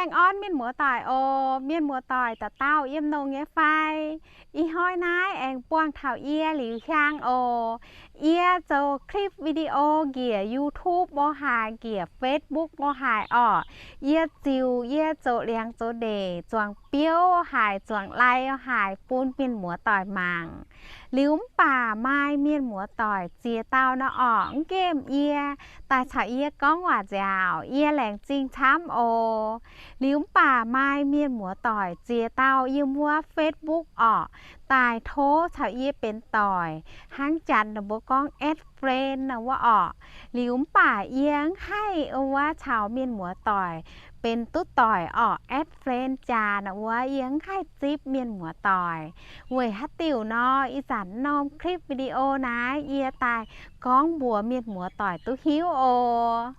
Baengh orn mienh muoz-doic oc. Mienh muoz-doic dauh dauh yiem longx nyei fai? Ih hnoi naaiv aengx buangh taux yie Liuz Hiaang oc. Yie zoux คลิป video njiec YouTube o haaix, njiec Facebook o haaix orqc, yie ziux yie zoux liangx zoux ndeic, zuangx biouv haaix, zuangx lai haaix bun mienh muoz-doic mangc. Liuz mv baac maaih mienh muoz-doic ziex dauh nor orqc, mv nqemh yie, daaih caux yie gorngv waac nziaauc, yie laengz zingh camv oc. Liuz mv baac maaih mienh muoz-doic ziex dauh yiem wuov Facebook orqc, daaih tov caux yie benx doic, hnangv janx ninh mbuo gorngv add friend nor wuov orqc. Liuz mv baac yie mv haih wuov caux mienh muoz-doic benx duqv doic orqc, add friend jaax nor wuov, yie mv haih zipv mienh muoz-doic. Weic haaix diuc nor, ih zanc norm คลิป video naaiv yie daaih gorngv mbuox mienh muoz-doic duqv hiuv oc.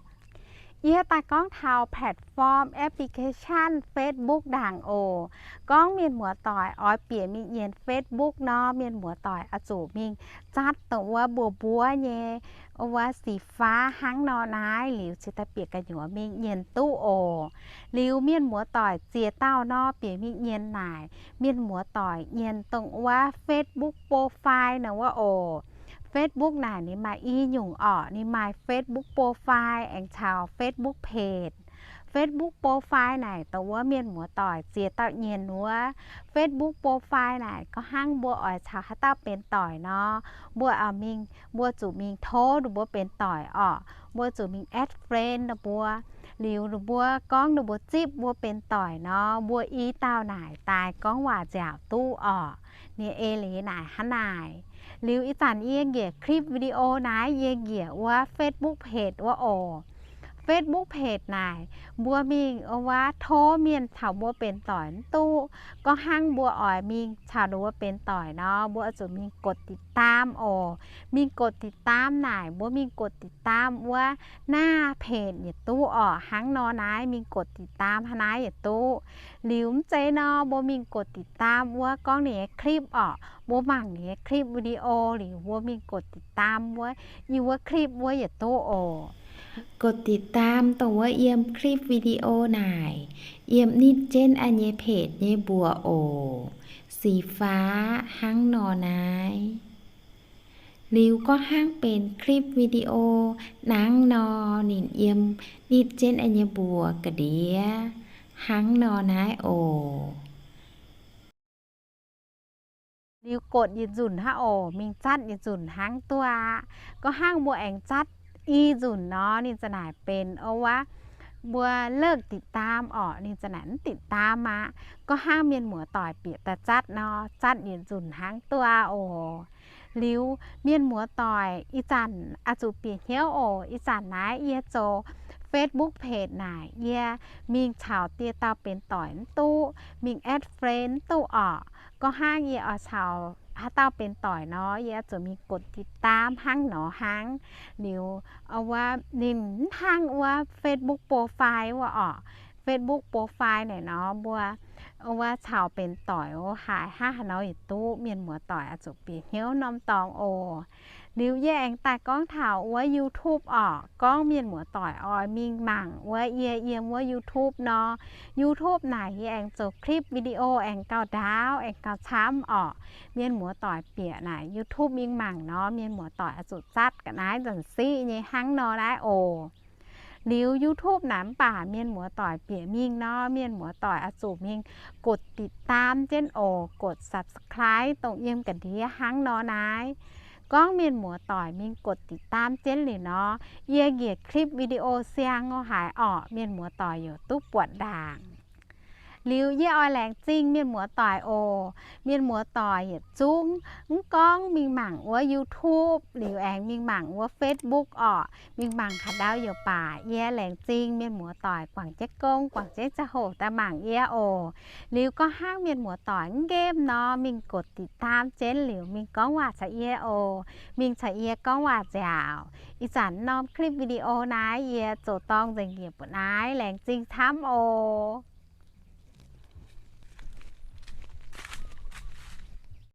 Yie daaih gorngv taux platform application Facebook ndaangc oc. Gorngv mienh muoz-doic oix bieqc mingh nyienz Facebook nor, mienh muoz-doic oix zuqc mingh zatv dongh wuov mbuov mbuov nyei, wuov สีฟ้า hnangv nor naaiv, liuz cingx daaih bieqc gu'nyuoz mingh nyienz duqv oc. Liuz mienh muoz-doic ziex dauh nor bieqc mingh nyienz naaic, mienh muoz-doic nyienz dongh wuov Facebook profile nor wuov oc. Facebook naaic ninh maaih i nyungc orqc, ninh maaih Facebook profile aengx caux Facebook page. Facebook profile naaic dongh wuov mienh muoz-doic ziex dauh nyienz wuov. Facebook profile naaic gorngv hnangv mbuo oix caux haaix dauh benx doic nor, mbuo oix mingh, mbuo zuqc mingh tov ninh mbuo benx doic orqc. Mbuo zuqc mingh add friend ninh mbuo. Liuz ninh mbuo gorngv ninh mbuo zipv mbuo benx doic nor, mbuo i dauh naaic daaih gorngv waac nziaauc duqv orqc, ninh eix leiz naaic hnangv naaic. Liuz ih zanc yie njiec คลิป video naaiv, yie njiec wuov Facebook page wuov oc. Facebook page naaic, mbuo mingh wuov tov mienh caux mbuo benx doic mv duqv. Gorngv hnangv mbuo oix mingh caux ninh mbuo benx doic nor, mbuo oix zuqc mingh กดติดตาม oc. Mingh กดติดตาม naaic, mbuo mingh กดติดตาม wuov naaiv page yietc duqv orqc. Hnangv nor naaiv mingh กดติดตาม hnangv naaiv yietc duqv. Liuz mv zeiz nor, mbuo mingh กดติดตาม wuov gorngv ninh nyei คลิป orqc. Mbuo mangc ninh nyei คลิป video liuz, mbuo mingh กดติดตาม wuov, yiem wuov คลิป wuov yietc duqv oc. กดติดตาม dongh wuov yiem คลิป video naaic, yiem nitv jienv yie nyei page nyei mbuoqc oc. สีฟ้า hnangv nor naaiv. Liuz gorngv hnangv benx คลิป video hnangv nor, ninh yiem nitv jienv yie nyei mbuoqc ga'ndiev hnangv nor naaiv oc. Liuz กด yietc nzunc hnangv oc, mingh zatv yietc nzunc hnangv duqv aqv. Gorngv hnangv mbuo aengx zatv i nzunc nor, ninh za'naaic benx wuov, mbuo เลิกติดตาม orqc, ninh za'naaic mv ติดตาม aqv. Gorngv hnangv mienh muoz-doic bieqc daaih zatv nor, zatv yietc nzunc hnangv duqv aqv oc. Liuz mienh muoz-doic ih zanc oix zuqc bieqc hnyouv oc. Ih zanc naaiv yie zoux Facebook page naaic, yie mingh caux dieh dauh benx doic mv duqv, mingh add friend mv duqv orqc. Gorngv hnangv yie oix caux haaix dauh benx doic nor, yie oix zuqc mingh กดติดตาม hnangv nor hnangv. Liuz wuov ninh mv hnangv wuov Facebook profile wuov orqc. Facebook profile naaic nor, mbuo wuov caux benx doic o haaix hnangv haaix nor yietc duqv. Mienh muoz-doic oix zuqc bieqc hnyouv norm dorngx oc. Liuz yie aengx daaih gorngv taux wuov YouTube orqc. Gorngv mienh muoz-doic oix mingh mangc wuov yie yiem wuov YouTube nor, YouTube naaic yie aengx zoux คลิป video aengx gauh ndaauv, aengx gauh camv orqc. Mienh muoz-doic bieqc naaic YouTube mingh mangc nor, mienh muoz-doic oix zuqc zatv ga'naaiv nzanc siqv nyei hnangv nor naaiv oc. Liuz YouTube naaic mv baac mienh muoz-doic bieqc mingh nor, mienh muoz-doic oix zuqc mingh กดติดตาม jienv oc, กด subscribe dongh yiem ga'ndiev hnangv nor naaiv. Gorngv mienh muoz-doic mingh กดติดตาม jienv liuz nor, yie njiec คลิป video siang o haaix orqc, mienh muoz-doic youc duqv buatc ndaangc. Liuz yie oix laengz zingh mienh muoz-doic oc. Mienh muoz-doic yietc zungv mv gorngv mingh mangc wuov YouTube liuz aengx mingh mangc wuov Facebook orqc, mingh mangc haaix ndau youc baac yie laengz zingh mienh muoz-doic guangc jienv gong, guangc jienv ziangh hoc daaih mangc yie oc. Liuz gorngv hnangv mienh muoz-doic mv nqemh nor, mingh กดติดตาม jienv liuz mingh gorngv waac caux yie oc. Mingh caux yie gorngv waac nziaauc. Ih zanc norm คลิป video naaiv yie zoux dorngh nzengc njiec mbu'naaiv, laengz zingh camv oc.